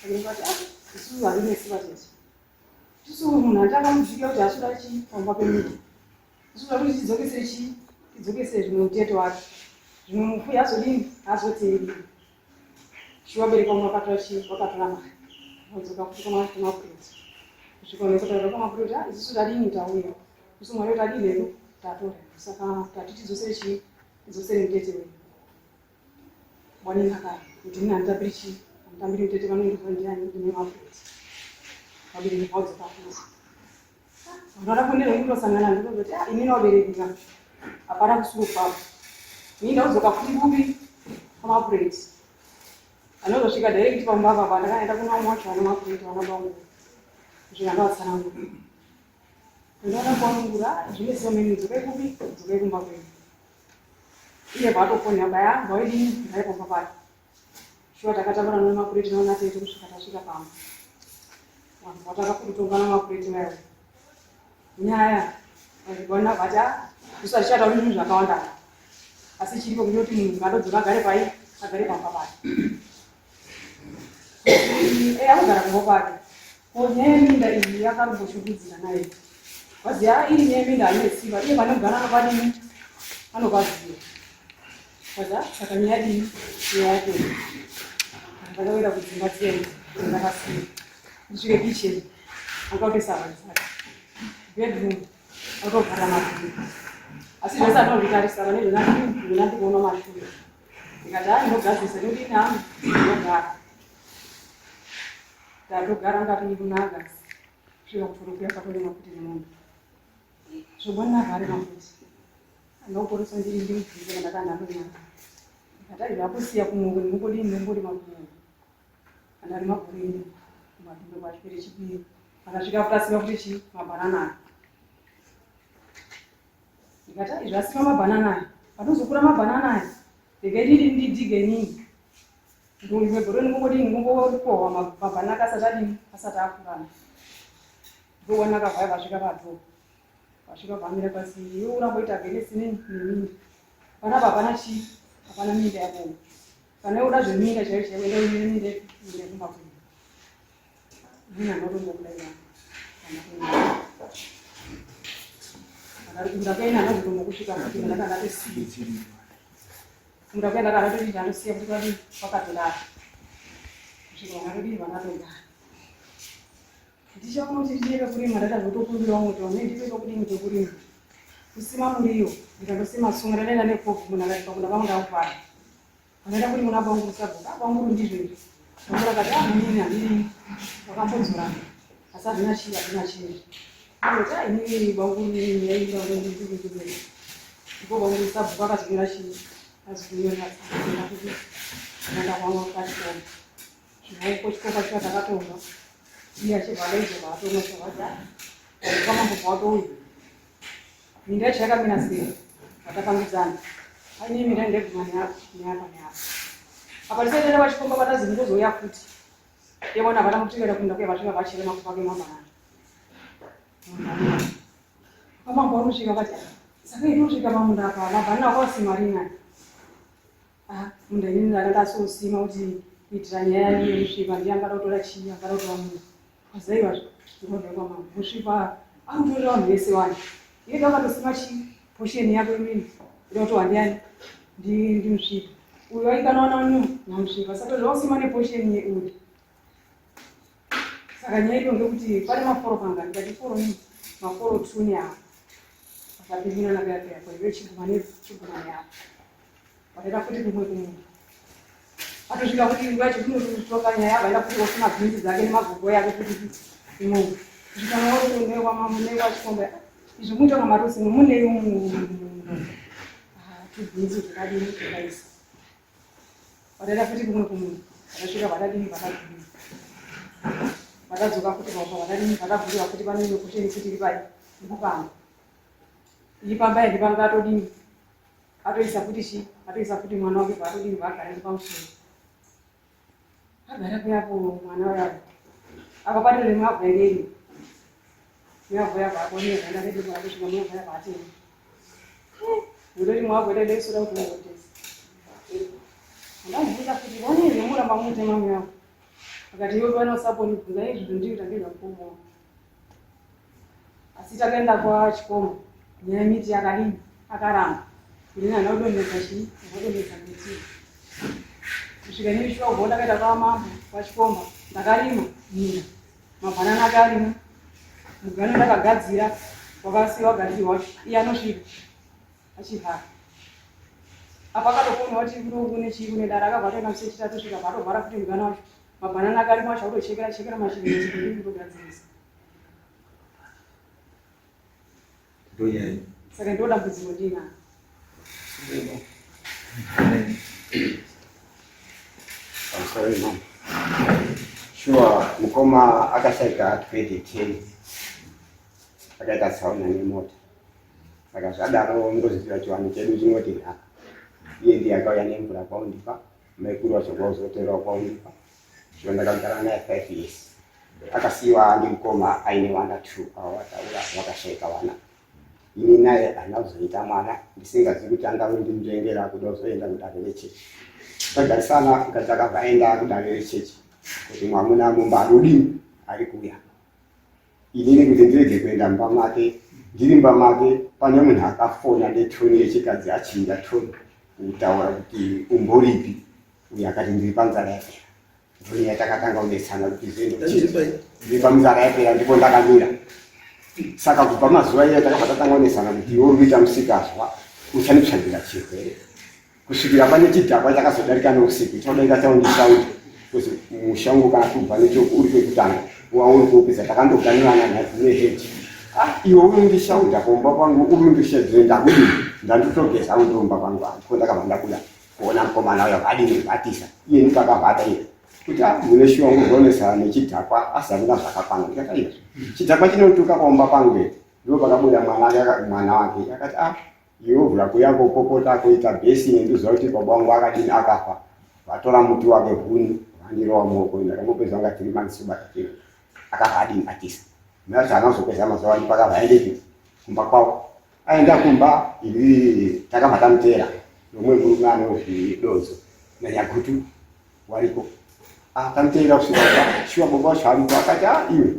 Vabereki vati ah, isusu hatinesi vatete. Isusu munhu handiakamudzika kuti asvira chii pamba pemunhu. Isusu takuti tidzokese chii? Tidzokese zvimwe mutete wake. Zvimwe mufuyi azodini? Azoteereri. Shuwa vabereki vamwe vakatora chii? Vakatora mari. Vodzoka futi kumapureti. Kusvika unokotaura kumapureti, ah, isusu tadini tauya. Isu mwari tadini hedu tatora. Saka tati tidzosere chii? Tidzosere mutete wedu. Wanina kare kuti ini handitambiri chii? Handitambiri mutete vanoendeswa ndiani? Ndine mapureti. Vabereki vodzoka futi. Unoda kuenderwa kundosangana ndikuzoti ah, inini wabereki ka hapana kusuruka apo. Ini ndakudzoka futi kupi kwamapureti. Anozosvika direct pamba apa ndakaenda kuna umwe wacho vana mapureti vana bangu. Kusvika ndavatsanangura. Ndaona kuvanungura ah, zvine so many dzokai kupi dzokai kumba kwenyu. Iye paatofoni abaya vaidini ndaipo papa. Shuwa takataura nemapureti naona tete kusvika tasvika pamba. Vanhu vatakakutongana mapureti vayo. Nyaya vana vati ah, isu hatichatauri zvinhu zvakawanda. Asi chiripo kundoti munhu ngadodzoka agare pai agare pamba pake. Eh, anogara kumba kwake. Ko nyaya yeminda iyi yakarumboshungudzira naye. Vazi ah, iri nyaya yeminda haine simba iye pane mugana anopadini anopaziva. Vazi ah, saka nyaya dini nyaya yake. Ndakaenda kudzimba dziya ndakasiya. Ndisvike kitchen akatesa vanhu. Bedroom akavhara mabhuku. Asi zvese anozvitarisa vane zvina ndikuona mashure. Ndikati hayi ndogadzirisa ndodini hangu ndogara. Ndatogara ngati kunaka kusvika kutorobhuya patorema kuti nemombe. Zvobona vhare mafuti. Ndoporesa ndiri ndimubvunze ndakanga ndonyara. Ndikati hayi zvakusiya kumoko ndinongodini ndongorima kumoko. Kana rima gore kumadhumbe kwacho rechipiri. Akasvika futi asima futi chii mabhanana aya. Ndikati hayi zvasima mabhanana aya. Panozokura mabhanana aya regai ndidi ndidhige inini. Ndorime gore ndingongodini ndingongokohwa mabhanana asati adini asati akura. Ndowana akavhaya vasvika padhoo. Vasvika vamira pasi iwe uramba uita against nini neminda. Panapa hapana chii hapana minda yako. Kana uda zveminda chaiyo chaiyo enda uine minda minda yekumba kwenyu. Mimi anotombokudaira kana kuenda. Ndakaenda anozotombokusvika futi ndakanga ndatosiya. Ndakaenda kana toti ndandosiya kuti vadi vakatodaro. Kusvika vanatodii vanatogara. Ndichaona kuti ndiye pekurima ndakazotokumbirawo muti wamwe ndipe pekudini pekurima. Kusima muriwo ndikandosima tsunga ndakaenda nekobvu munhu akati pakunda pangu ndakuvhara. Vakaenda kuri muna banguru sabhuku ah banguru ndizvo izvi. Banguru akati ah munini handini wakambodzorana asi hazvina chii hazvina chii. Ndikati ah inini banguru yaimba ndikukukuku. Ndipo banguru sabhuku akazonyora chii azonyora tsamba kuti ndaenda kwangu pachikoro. Zvimaoko chikopa chiya takatonga. Iye achibva adaidza vaatonga chavati ah pamambo pawatouya. Minda yacho yakamira sei? Vatapangidzana. Aine minda ndeguma neapa neapa neapa. Apa tisati taenda pachikomba patazi ndozouya futi. Yevona havana kutivera kunda kuya vasvika vachera makupa kemabhanana. Pamambo vanosvika vati saka inosvika pamunda apa mabhanana akawasima rini Ah, munda inini ndanga ndasosima kuti kuitira nyaya yemusvipa ndiye angada kutora chii angada kutora munhu azaiva ndinobva kwamambo musvipa akutorera vanhu vese wani iye ndakatosima chii posheni yako imini ida kutorwa ndiani ndimusvipa uyu aikanawana nyu namusvipa saka zvausima neposheni yeuyu saka nyaya iripo ngekuti pane maforo panga ndikati foro ini maforo tuni apa akapindirana paya paya kwaive chiguma nechiguma neapa Vakaenda futi kumwe kumwe. Atosvika kuti nguva yacho kunotoka nyaya vaenda futi kosima bhinzi dzake nemagogo yake futi imwe. Kusvika newa mambo newa chikomba. Izvi muita mamarosi mune umu. Ah, tubhinzi zvakadini zvakaisa. Vakaenda futi kumwe kumwe. Vakasvika vakadini vakadini. Vakadzoka futi vabva vakadini vakabvunza futi pane imwe kusheni futi iri pai. Iri pamba. Iri pamba iri pamba atodini. Atoisa futi chi atoisa futi mwana wake paatodini paagara pamusoro agara kuyapo mwana wayavo apa patori mwavhu yange iri mwavhu yavo akoneka ndadedi kusvika mwavhu yavo atema ndoti mwavhu ida ndaisura kuti ungotesa ndamubvunza futi vaonei zvemuramba mutema mwavhu. Akati iwe pana usapondibvunza izvi zvandiri ndandiri mukoma wangu. Asi takaenda kwachikomo nyaya yemiti yakadini akaramba. Ini handina kudonhedza chii handina kudonhedza miti. Kusvika inini shuwa kubva ndakaenda kwamambo kwachikomba ndakarima minda mabhanana akarima mugano ndakagadzira wakasiwa wagadzirwa iye anosvika achivhara apa akatofonwa kuti kuno kune chii kune dara akabva atoenda musi wechitatu svika patovhara futi mugano wacho mabhanana akarimwa acho autochekera chekera mashizha kutogadzirisa Ndonyaya. Saka ndo dambudziko ndinaro. Pamusoro imama. Sure, mukoma akashaika 2010 akaita tsaona nemota. Saka zvadaro ndoziva chivanhu chedu chinoti nhaka. Iye ndiye akauya nemvura kwaundipa, maikuru wacho kwauzoterawo kwaundipa. Sure ndakagara naye 5 years. Akasiyiwa ndimukoma aine vana 2 avo vataura vakashaika vana. Ini naye handina kuzoita mwana ndisingazivi kuti angave ndimutengera kuda kuzoenda kudare rechechi. Tagarisana mukadzi akabva aenda kudare rechechi kuti mwamuna mumba anodini ari kuuya. Inini kuti ndirege kuenda mumba make, ndiri mumba make pane munhu akafona netoni yechikadzi achinja toni kutaura kuti umboripi uyo akati ndiri panzara yapera. Ndonyaya takatanga kunetsana kuti ndiri pamuzara yapera ndipo ndakamira. Saka kubva mazuva iye takabva tatanga kunetsana kuti iwe uri kuita musikazwa uchanditsvagira chirwere kusvikira pane chidhakwa chakazodarika neusiku chinodarika chaundishaudha kuzi musha wangu kana kubva nechoku uri kwekutanga wauri kuupedza takandoganirana neheji ah, iwe unondishaudha kumba kwangu uri undishedzere ndakudii ndanditogeza undiumba kwangu ko ndakabva ndabuda kuona mukomana uyo vadini vatisa iye ndipo akavhata iye kuti ah, mune shuwa ungogonesa nechidhakwa asi hamuna zvakakwana ndikati aiwa chidhakwa chinotuka paumba pangu ndipo pakabuda mwana wake akati ah Iwe vhura kuya kopopota kuita bhesi nendiziva kuti baba wangu akadini akafa. Vatora muti wake huni vandirova muoko ndakangopedza vanga tiri months kubata chiro. Akafa adini atisa. Mai vacho haana kuzopedza mazuva ndipo akabva aendepi kumba kwavo. Aenda kumba ini takabva tamuteera nomumwe murume anozvidonzo nanyagutu wariko. Ah, tamuteera kusvika kumba shuwa baba vacho ariko akati ah iwe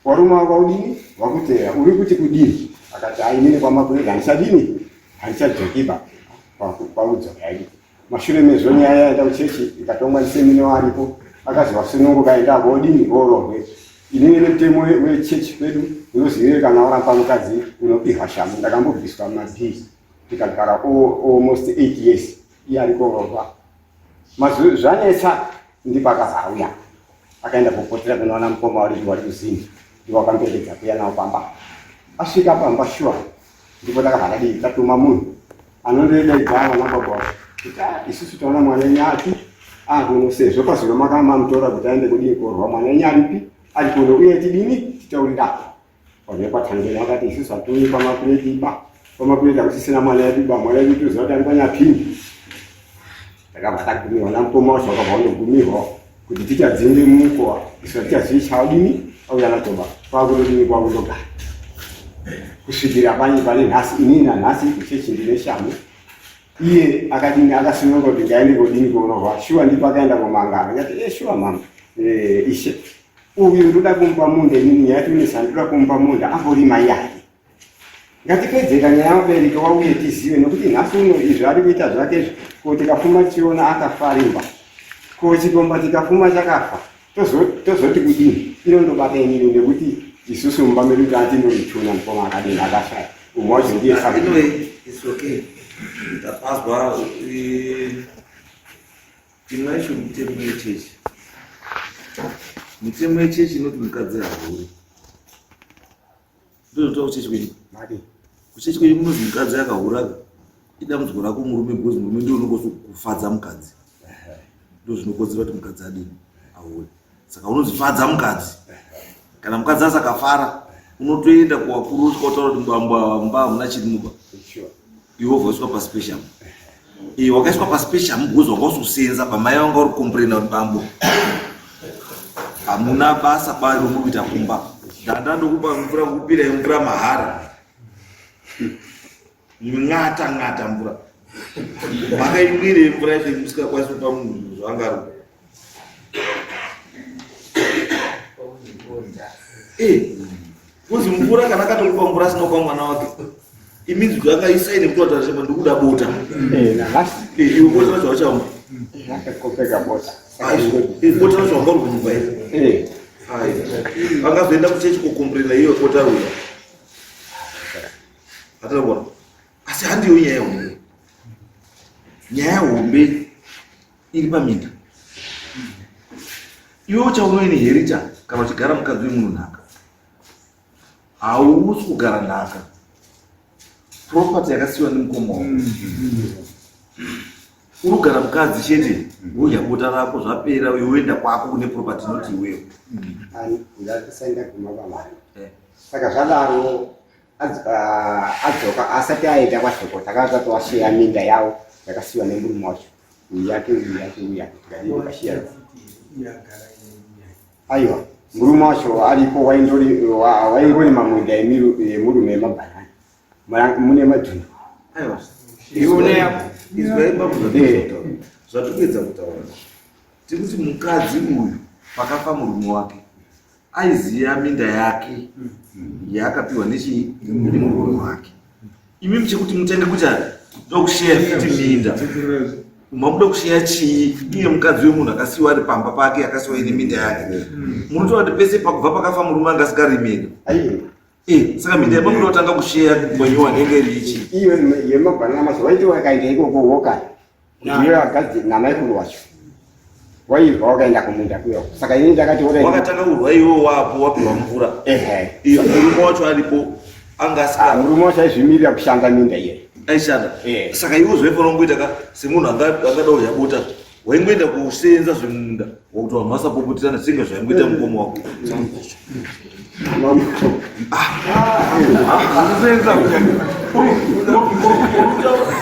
Warume wako udini wakuteera uri kuti kudini? Akati ah, inini kwamakurega handichadini handichadzokiba kwakudzoka ini. Mashure mezvo nyaya yaenda kuchechi ikatongwa ndisemine waripo akazi wasununguka enda vodini vororwe. Inini nemutemo wechechi kwedu unozive kana waramba mukadzi unopihwa shamu. Ndakambobviswa mabhii tikagara almost 8 years iye ari kororwa. Zvanetsa ndipo akazauya akaenda kupotera kunoona mukoma wari wari kuzini ndipo akamperekedza kuya nawo pamba asvika pamba shuwa ndipo takabva tadii tatuma munhu anondoedaidza vana baba wacho kuti ah, isusu taona mwana wenyu ati akuno sezvo pazuva makamamutora kuti aende kudii korwa mwana wenyu aripi ari kuno uye tidini titaurira vanhu vekwatangeni vakati isusu hatiuyi kwamakureti iba kwamakureti hakusisina mwana yedu ba mwana yedu toziva kuti ari kwanyapini takabva tagumirwa namukoma wacho wakabva unogumirwa kuti tichadzinge mukowa isu hatichazivi chaudini auya natoba kwakutodini kwakutogara kusvikira pane pane nhasi inini nanhasi kuchechi ndine shamu iye akadini akasununga kuti ngaende kodini kurohwa shuwa ndipo akaenda komangana ndikati e shuwa mama eh, ishe uyu ndoda kumupa munda inini nyaya yationesa ndoda kumupa munda amborima yake ngatipedzeka nyaya yamubereki wauye tizive nokuti nhasi uno izvi ari kuita zvake izvi ko tikafuma tichiona akafa rimba ko chikomba tikafuma chakafa tozoti kudini inondobata inini nekuti isusu mumba medu tatinorichuna mukoma akadini akashaya umwe wacho ndiye Ndapazwa eh, Imwe yacho mitemo yechechi. Mitemo yechechi inoti mukadzi hahure. Ndozvotaura kuchechi kwenyu. Kuchechi kwenyu kunozi mukadzi akahura idambudziko rako murume because murume ndiye unokwanisa kufadza mukadzi. Ndozvinokonzera kuti mukadzi adini ahure. Saka unozifadza mukadzi. Kana mukadzi asakafara unotoenda kuwakuru usvika utaura kuti mbambo ava mumba hamuna chiri mumba. Iwe wobva waiswa paspecial. Iwe wakaiswa paspecial because wanga usukusenza pamai vanga uri complaina kuti bambo hamuna basa bari romuri kuita kumba. Ndanda ndokupa mvura kupira mvura mahara. Ng'ata ng'ata mvura. Makaimwire mvura yacho musikakwanisi kupa munhu zvaanga ari. Eh, kuzi mvura kana akatokupa mvura asina kupa mwana wake iminzi kuti akaisaine kuti wataura chema ndikuda bota. Eh, nanhasi. Eh, iwe bota racho hauchamupa. Akakopeka bota. Eh, bota racho wanga uri kumupa here? Eh. Angazoenda kuchechi kukomburira iyo bota ruya. Hatana kuona. Asi handiyo nyaya hombe. Nyaya hombe iri paminda. Iwe uchaunoinherita kana uchigara mukadzi wemunhu nhaka. Hausi kugara nhaka. Property yakasiyiwa nemukoma wako. Uri kugara mukadzi chete, wodya bota rako zvapera, iwe woenda kwako kune property not iwewe. Ndatisai ndaguma pamari. Eh. Saka zvadaro adzoka asati aenda kwaSoko, takanga towasheya minda yavo yakasiyiwa nemurume wacho, uyu yake, uyu yake, uyu yake, tikadii tikashiya. Aiwa, murume wacho aripo, waingorima minda yemurume yemabhanani mune madhunu. Aiwa. Iwe yako. Izwai babu zvatikuedza kutaura. Tikuti mukadzi uyu pakafa murume wake aiziya minda yake yaakapiwa nechii nemurume wake. Imi muchikuti mutenge kuti ndokusheya fiti minda. Mamuda kusheya chii iye mukadzi wemunhu akasiyiwa ari pamba pake akasiyiwa ine minda yake. Munotaura kuti pese pakubva pakafa murume anga asingarimiri. Aiwa. Eh, saka minda yamamuda kutanga kusheya mwenyu wanenge iri ichi. Iyo yemabhanana macho waiti wakaenda ikoko woka ndiyo akadzi namaikuru wacho waibva wakaenda kumunda kuyo, saka ini ndakati ora Wakatanga kurwa iwe wapo wapiwa mvura. Ehe. Iye murume wacho aripo anga asika Murume wacho aizvimirira kushanda minda iye. Aishanda. Eh. Saka iwe zvaifanira kungoita ka semunhu angada kudya bota waingoenda kusenza zvemunda wakuti vanhu vasapopoterana senge zvaingoita mukoma wako. Kusenza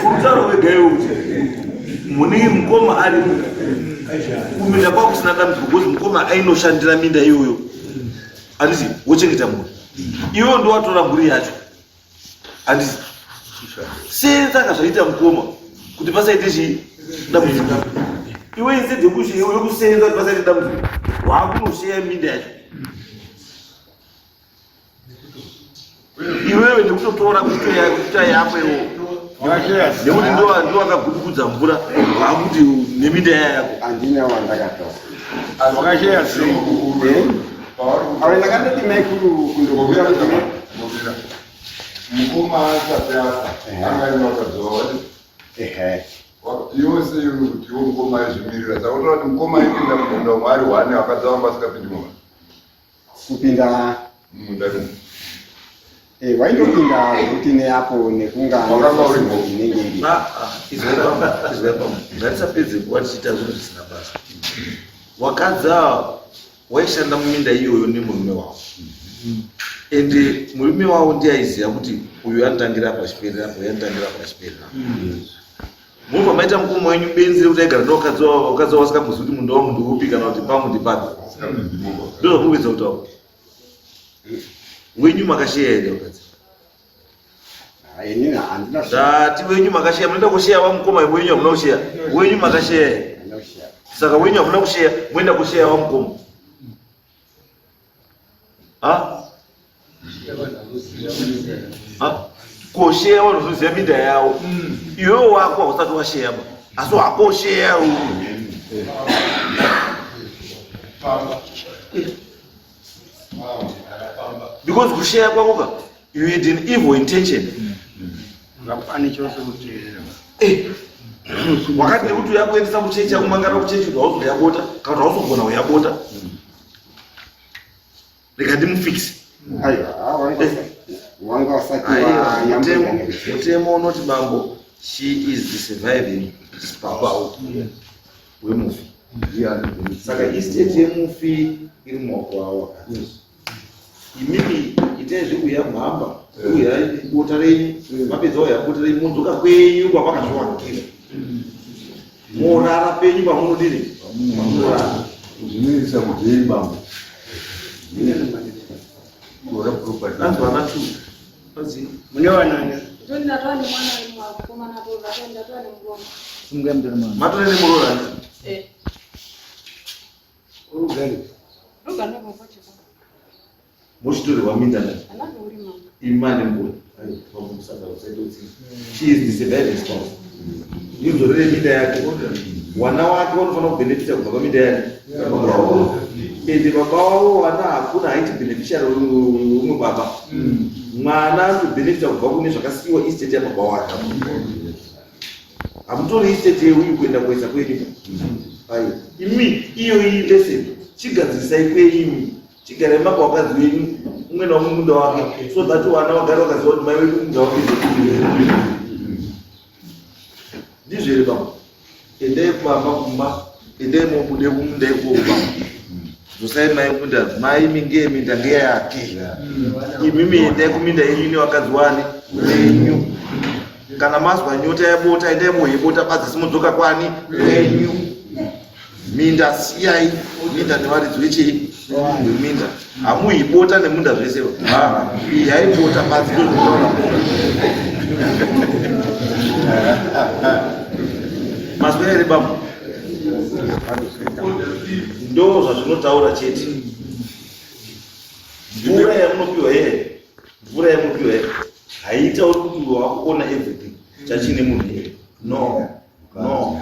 urutauro wega iwe kuti mune mukoma aripo kuminda kwako kusina dambudziko because mukoma ainoshandira minda iyoyo, handiti? Wochengeta mhuri, iwewo ndowatora mhuri yacho, handiti? Senza akazvaita mukoma kuti pasaite chii dambudziko, iwe instead yekusenza kuti pasaite dambudziko waakunosheya minda yacho iwewe nekutotora kuita yako iwo nekuti ndo akagudugudza mvura waakuti neminda yako. Handina wandakatora. Wakasheya sei? Avo ndakatoti maikuru kundokuya kuti Mukoma asati afa anga aine wakadzowa. Ehe. Yose iwe kuti iwo mukoma aizvimirira, saka unoona kuti mukoma aipinda mumunda umwe ari hwane, vakadzi vanga vasingapindi mumba. Kupinda mumunda imomo. Eh, waindopinda kuti neapo nekunga Wakanga urimo. inenge iri. Izwai pamwe, ngatisapedze nguva tichiita zvinhu zvisina basa. Wakadzi ava waishanda muminda iyoyo nemurume wavo, ende murume wavo ndiye aiziva kuti uyu anotangira apa achiperera apa, uyu anotangira apa achiperera apa. Mubva maita mukoma wenyu benzi rekuti aigara nevakadzi wavo, vakadzi wavo vasingambozivi kuti munda wamunhu upi kana kuti pamundi papi. Asingapindi mumba. Ndozvamuri kuedza kutaura? Wenyu makasheya here vakadzi? Inini handina. Ndati wenyu makasheya. Munoenda kusheya vamukoma, wenyu hamuna kusheya. Wenyu makasheya here? Handina kushiya. Saka wenyu hamuna kusheya, moenda kusheya vamukoma, ha? Ha? Kosheya vanhu vanoziva minda yavo, iwewe wako hausati washeya ba, asi wakosheya. Pamba. Because kusheya kwako ka, you had an evil intention. Ngapane chose kuti Eh, wakati nekuti uyakuendesa kuchechi, akumangara kuchechi kuti hauzoya bota kana kuti hauzogona uya bota, rega ndimufikise. Aiwa, wanga usati Aiwa, wanyambuka nekuchechi. Mutemo unoti bambo, she is the surviving spouse wemufi, saka estate yemufi iri mumaoko avo wakati. Imimi itai zvekuuya mhamba, uya bota renyu, mapedza uya bota renyu, modzoka kwenyu kwamakazviwanikira, morara penyu pamunodini, pamunorara. Zvinoisa mujeri bambo. Tora property. Anzi vana two anzi Mune vanani? Ndoni ndatova nemwana wemukomana, ndatova nemurume. Simukai mutore mwana. Matore nemuroora? Eh. Urugari. Rugano rwakacheka. Mochitorerwa minda na imane mboni. She is the surviving spouse. Imzorere minda yake. Wana wake wanofanira kubenefita kubva paminda yake. Ende baba wavo wana hakuna haiti beneficiary umwe baba. Mwana anotobenefita kubva kune zvakasiyiwa estate yababa wake. Hamutori estate yeuyu kuenda kuisa kwenyu. Ayo. Imi iyo iyi lesson chigadzirisai kwenyu. Chigarai mapa wakadzi wenyu umwe naumwe munda wake so that wana wagare wakaziva kuti mai wedu munda wake ndizvo here baba? Endai kubaba kumba, endai mobude kumunda ikoko baba. Dzosai mai munda, mai minge minda ngeyake. Imimi endai kuminda yenyu nevakadzi wani wenyu. Kana mazwa nyota yebota endai moyebota badzi simodzoka kwani wenyu. Minda siyai minda nevaridzi vechii veminda hamuhi bota nemunda zvese iyai bota badzi ndozvinotaura mazwi here baba ndo zvazvinotaura chete mvura yamunopiwa yeye mvura yamunopiwa yeye haitauri kuti wakuona everything chachine munhu here no no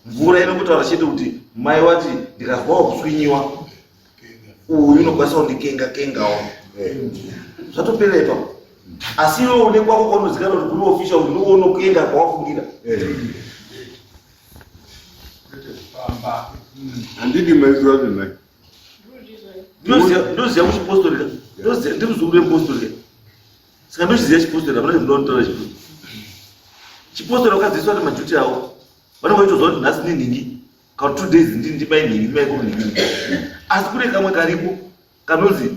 mvura inongotaura chete kuti mai wati ndikazwawo kuswinyiwa uyu unokwanisa kundikenga kengawo zvatopera ipapo asi iwe une kwako kwaunozikanwa kuti kuri official kuti ndiwo unokenga kwawafungira handidi maizwa zvenai ndoziva kuchipostori ka ndimuzukuru wemupostori ka saka ndochiziva chipostori hapana chinoda kutaura chipostori chipostori vakadzidziswa kuti majuti avo vanenge vachitoziva kuti nhasi ndinhingi kana 2 days ndimai nhingi ndimai kuru nhingi asi kune kamwe karipo kanonzi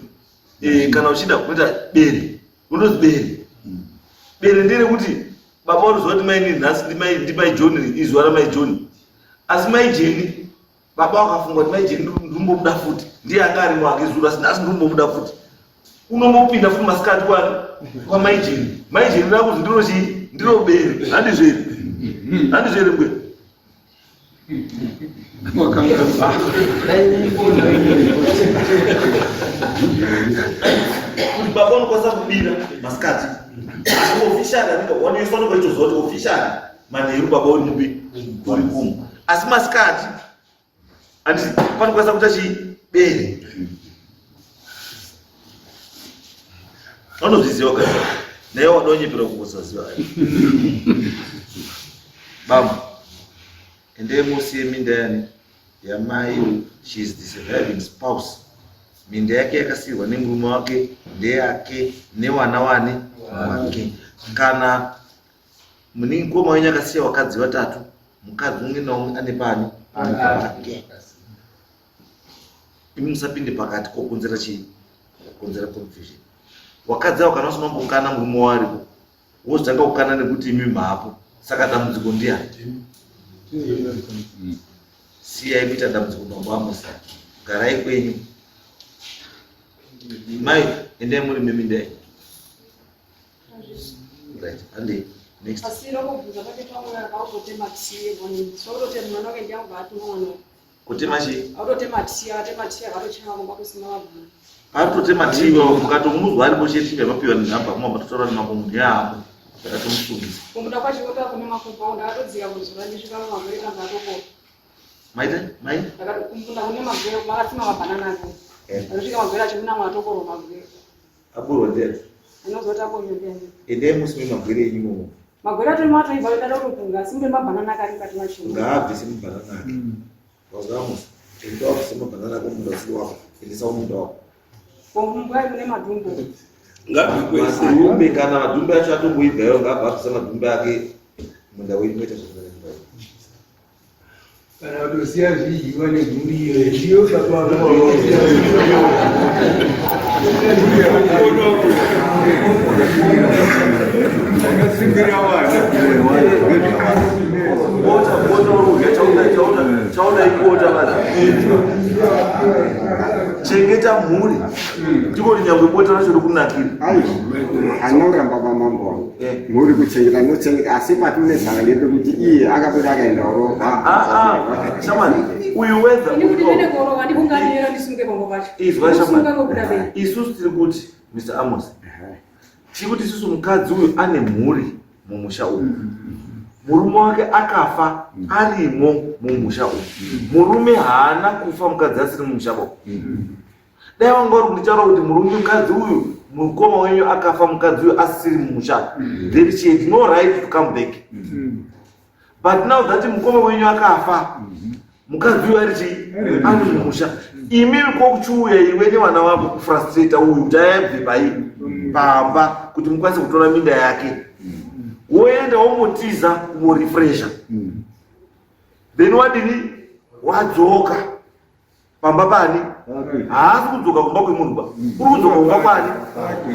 eh, kana uchida kuita bere unonzi bere bere nderekuti baba vanoziva kuti mai nhasi ndimai john izuva ramai john asi mai jeni Baba wakafunga kuti mai Jeni ndimbomuda futi. Ndiye anga ari wake zuro asi nhasi ndimbomuda futi. Unombopinda futi masikati kwani kwa mai Jeni. Mai Jeni rakuzi ndiro chii? Ndiro bere. Handizvo here? Handizvo here mbuya? Kuti baba unokwanisa kubira masikati. Asi officially anenge wanoiswa anenge achitoziva kuti officially manheru baba uri mupi uri kumu asi masikati anditi panokwanisa kuita chii bere vanozviziva ka naye wadonyepera kukusaziva baba endei musiye minda yani yamai she is the surviving spouse minda yake yakasiyirwa nemurume wake ndeyake newana wani wake kana Munin'ikoma wenyu akasiya vakadzi vatatu, mukadzi umwe naumwe ane paani pake. Imi musapinde pakati kokonzera chii? Kokonzera confusion. Wakadzi avo kana usina kumbokana murume waripo, wozotanga kukana nekuti imi mhapo, saka dambudziko ndiyani? Siyai kuita dambudziko bambo Amos, garai kwenyu. Mai, endai muri mimi ndai. Right, hande next. Asi rokubvunza pake pamwe vautotema tii soutotema mwana wake ndiye akubva atuma mwana wake. Kutema chii? Autotema tii, akatema tii akatochema kumba kusina vabvunza. Arikutotema tii iwawo mukatomuzwa aripo chete chibva mapiwa nenhamba muma matotaura nemambo munhu yaamo zvakatomusungisa. Kumbuda kwacho kotava kune makomba ndakatodzika kuzuva ndisvika mumagwere kanzi atokora. Maita? Mai? Ndakatokumbunda kune magwere makatsima mabhanana ako. Ndakasvika magwere acho muna mwatokorwa magwere. Aburwa ndiani? Anozoti aburwa ndiani? Endai musime magwere enyu imomo. Magwere atori matoibva dada kutopunga asi mune mabhanana akari mukati macho. Ngaabvise mabhanana ake. Wazvamos. Enda wabvise mabhanana ako munda usiri wako. Endesa kumunda wako. Kumbuya kune madhumbe. Madhumbe kana madhumbe acho atomboibva iwo ngaabva abvisa madhumbe ake munda wenyu moita zvakanaka. Kana kutosiya zvidyiwa nemhuri iyo ndiyo baba vakasimbira vana. Bota bota urudya chaona chaona chaona ibota basi. Chengeta mhuri. Ndiko kuti nyangwe bota racho rikunakira. Aiwa, anoramba kwamambo wangu. Mhuri kuchengeta nochengeta asi patinetsana ndepekuti iye akabuda akaenda orohwa. Ah ah, shamani. Uyu wether Ini kuti ndiende kuorowa ndikunganira ndisimuke pambo pacho. Izwa Ndosimuka ngobuda shamwari. beni. Isusu tiri kuti Mr. Amos. Tiri kuti isusu mukadzi uyu ane mhuri mumusha umu. Murume wake akafa arimo mumusha umu. Murume haana kufa mukadzi asiri mumusha umu. Dai wanga uri kunditaura kuti murume mukadzi uyu mukoma wenyu akafa mukadzi uyu asiri mumusha. Then she had no right to come back. But now that mukoma wenyu akafa mukadzi uyu ari chii ari mumusha imimi kokuchiuya iwe nevana vako kufrustrata uyu kuti ayabve pai pamba kuti mukwanise kutora minda yake woenda womotiza kumorefresha then wadini wadzoka pamba pani haasi kudzoka kumba kwemunhu ba uri kudzoka kumba kwani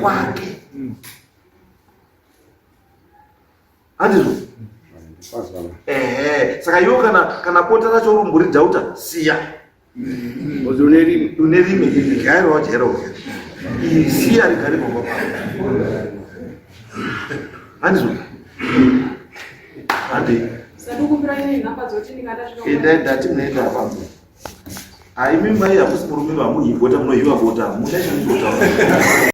kwake handizvo ehe saka iwo kana kana bota racho uri kumboridhauta siya une rimwe gairo wajaira kudya siya rigare pamba pako handizvo handei endai ndati munoenda apapo haimi mai hamusi murume vamuhibota munohiwa bota muna chandinotaura.